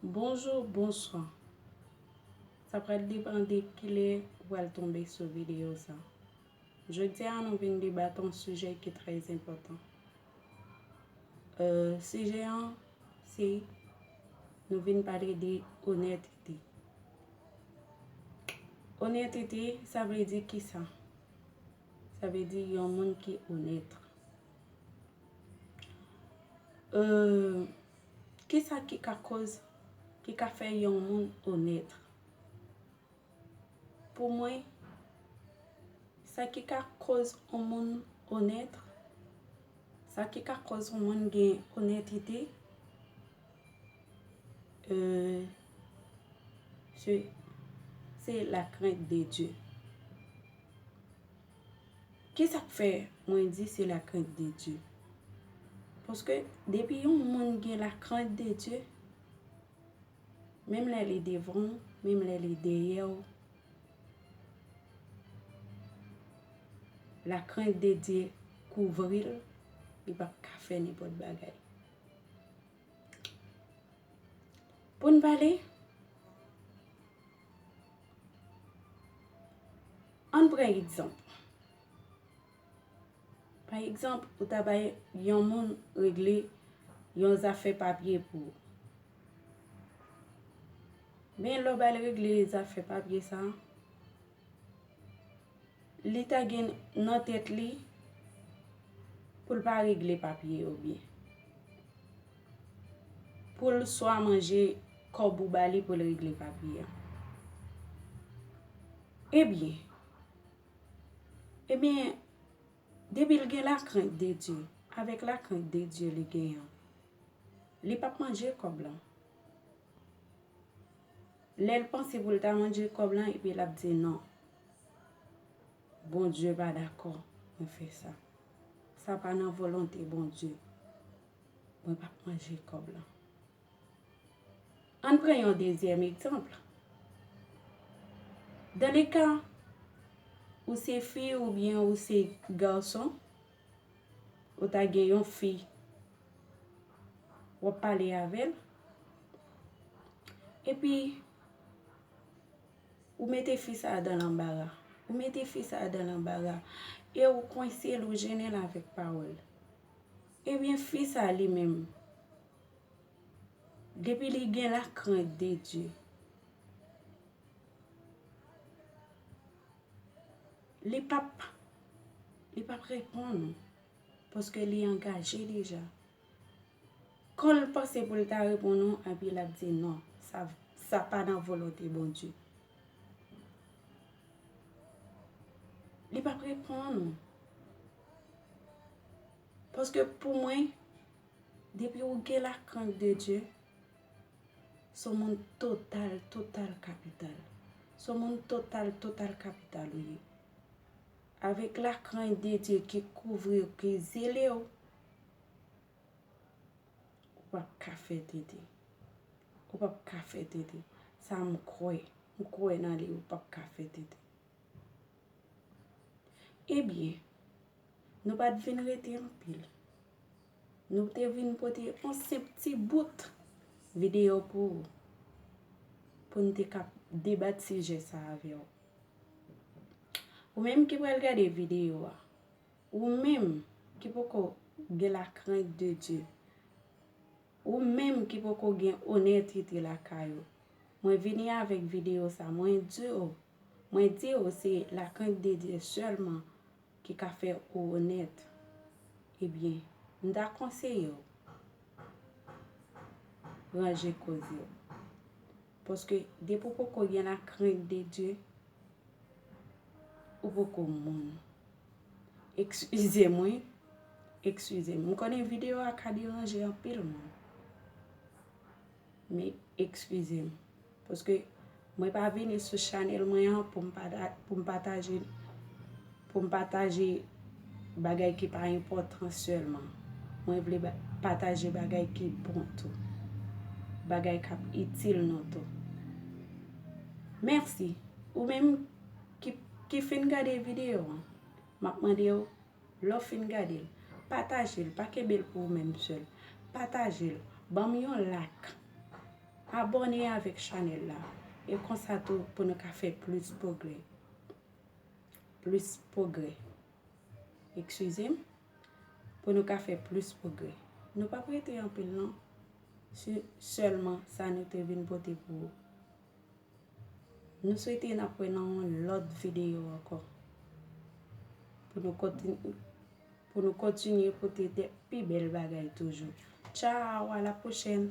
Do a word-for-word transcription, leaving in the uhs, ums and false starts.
Bonjou, bonswa. Sa pral depann de kilè ou pral tonbe sou videyo sa. Jodi a, nou vin debat yon sijè ki trè enpòtan. Euh, sijè an, se nou vin pale de onètete. Onètete, sa vle di kisa? Sa vle di yon moun ki onèt. Euh, kisa ki ka koz, ki ka fè yon moun onèt? Pou mwen, sa ki ka koz yon moun onèt, sa ki ka koz yon moun gen onètete, euh, se, se la krent de Dye. Kisa k fè mwen di se la krent de Dye? Paske depi yon moun gen la krent de Dye, menm lè li devan w, menm lè li dèyè w, la krent de Dye kouvri l, li p ap ka fè nenpòt bagay. Pou n pale, ann pran egzanp. Pa egzanp, ou ta bay yon moun regle yon zafè papye pou ou. Men lè w ba l regle zafè papye sa, li ta gen nan tèt li pou l pa regle papye yo byen. Pou l swa manje kòb ou ba li pou l regle papye a. Ebyen, ebyen, depi l gen lakrent de Dye, avèk lakrent de Dye li genyen an, li p ap manje kòb lan. Lè l panse pou l ta manje kòb lan, epi l ap di non. Bondye pa dakò mwen fè sa. Sa pa nan volonte Bondye. Mwen p ap manje kòb lan. Ann pran yon dezyèm egzanp. Dans le cas ou se fi oubyen ou se gason, ou ta gen yon fi, w ap pale avè l, epi ou mete fi sa a dan lanbara. Ou mete fi sa a dan lanbara, e ou kwense l, ou jennen l avèk pawòl. Ebyen, fi sa a li menm, depi li gen lakrent de Dye, li p ap, li p ap reponn ou, paske li angaje deja. Kan l panse pou l ta reponn ou, epi l ap di non, sa, sa pa nan volonte Bondye. Li p ap reponn ou. Paske pou mwen, depi ou gen lakrent de Dye, se yon moun total, total kapital. Se yon moun total, total kapital ou ye. Avèk lakrent de Dye ki kouvri w, ki zele w, ou p ap ka fè tenten. Ou p ap ka fè tenten. Sa m kwè. M kwè nan li, ou p ap ka fè tenten. Ebyen, nou pa t vin rete anpil. Nou te vin pote yon senp ti bout videyo pou ou, pou n te kab debat sijè sa avè w. Ou menm ki pral gade videyo a, ou menm ki poko gen lakrent de Dye, ou menm ki poko gen onètete lakay ou, mwen vini avèk videyo sa, mwen di w, mwen di w se lakrent de Dye sèlman ki ka fè ou onèt. Ebyen, m ta konseye w ranje koze w. Paske depi w poko gen lakrent de Dye, ou poko moun. Ekskize m, wi. Ekskize m. M konnen videyo a ka deranje anpil moun. Men ekskize m. Paske mwen pa vini sou chanèl mwen an pou m pata-, pou m pataje, pou m pataje bagay ki pa enpòtan sèlman. Mwen vle ba-, pataje bagay ki bon tou. Bagay k ap itil nou tou. Mèsi. Ou menm ki, ki fin gade videyo an, m ap mande w, lè w fin gade l, pataje l, pa kenbe l pou ou menm sèl. Pataje l, ban m yon like. abòne avèk chanèl la. E konsa tou pou nou ka fè plis pwogrè. Plis pwogrè. Eskize m. Pou nou ka fè plis pwogrè. Nou p ap rete anpil non. Se sèlman sa nou te vin pote pou ou. Nou swete n ap wè nan yon lòt videyo ankò. Pou nou kontinye, pou nou kontinye pote de pi bèl bagay toujou. Tchao, a la pwochèn.